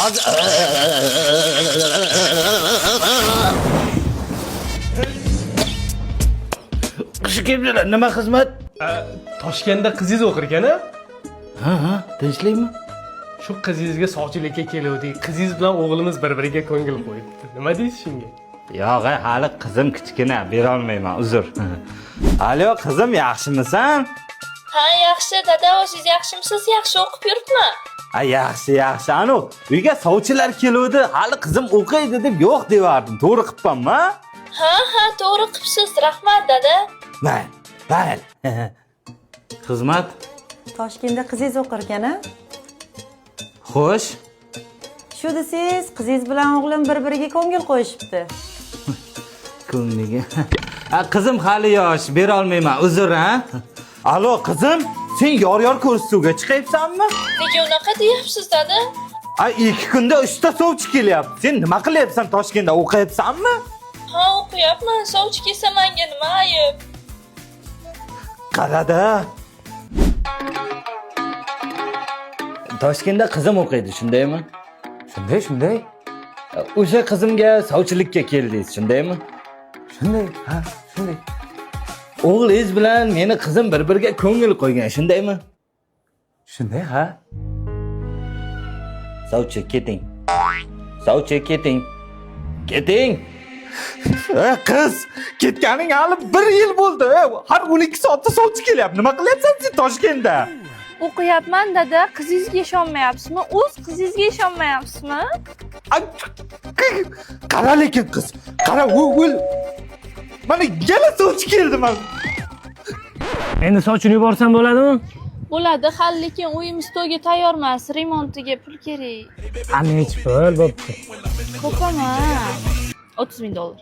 Hozir qishi kelibdilar. Nima xizmat? Toshkentda qizingiz o'qir ekan a? Ha, tinchlikmi? Shu qizingizga sovchilikka keluvdik. Qizingiz bilan o'g'limiz bir-biriga ko'ngil qo'yibdi. Nima deysiz shunga? Yo'q, hali qizim kichkina, berolmayman, uzr. Alo, qizim, yaxshimisan? Ha, yaxshi dada, o'zingiz yaxshimisiz? Yaxshi o'qib yuribman. Ha, yaxshi, yaxshi. Anu, uyga sovchilar keluvdi, hali qizim o'qiydi deb yo'q devardim. To'g'ri qilibmanmi? Ha, to'g'ri qilibsiz. Rahmat dada. Mayli, mayli. Xizmat? Toshkentda qizingiz o'qir ekan a? Xo'sh. Shu desangiz, qizingiz bilan o'g'lim bir-biriga ko'ngil qo'yishibdi. Ko'ngliga. Ha, qizim hali yosh, berolmayman, uzr, ha? Alo, qizim, sen yor-yor ko'rsatuvga chiqyapsanmi? Nega unaqa deyapsiz dada? A, 2 kunda 3 ta sovchi kelyapti. Sen nima qilyapsan Toshkentda? O'qiyapsanmi? Ha, o'qiyapman. Sovchi kelsa menga nima ayb? Qarada. Toshkentda qizim o'qiydi, shundaymi? Shunday, shunday. O'sha qizimga sovchilikka keldingiz, shundaymi? Shunday, ha, shunday. O'g'lingiz bilan meni qizim bir-biriga ko'ngil qo'ygan, shundaymi? Shunday, ha. Sovchi keting. Sovchi keting. Keting. Qiz, ketganing hali 1 yil bo'ldi. Har 12 soatda sovchi kelyapti. Nima qilyapsan sen Toshkentda? O'qiyapman dada. Qizingizga ishonmayapsizmi? O'z qizingizga ishonmayapsizmi? Qara lekin qiz. Qara, o'l. Mana yana sovchi keldi mana. Endi sovchini yuborsam bo'ladimi? Bo'ladi, hali lekin uyimiz to'yga tayyor emas. Remontiga pul kerak. Ha, nechi pul bo'pti? Ko'p emas. 30 ming dollar.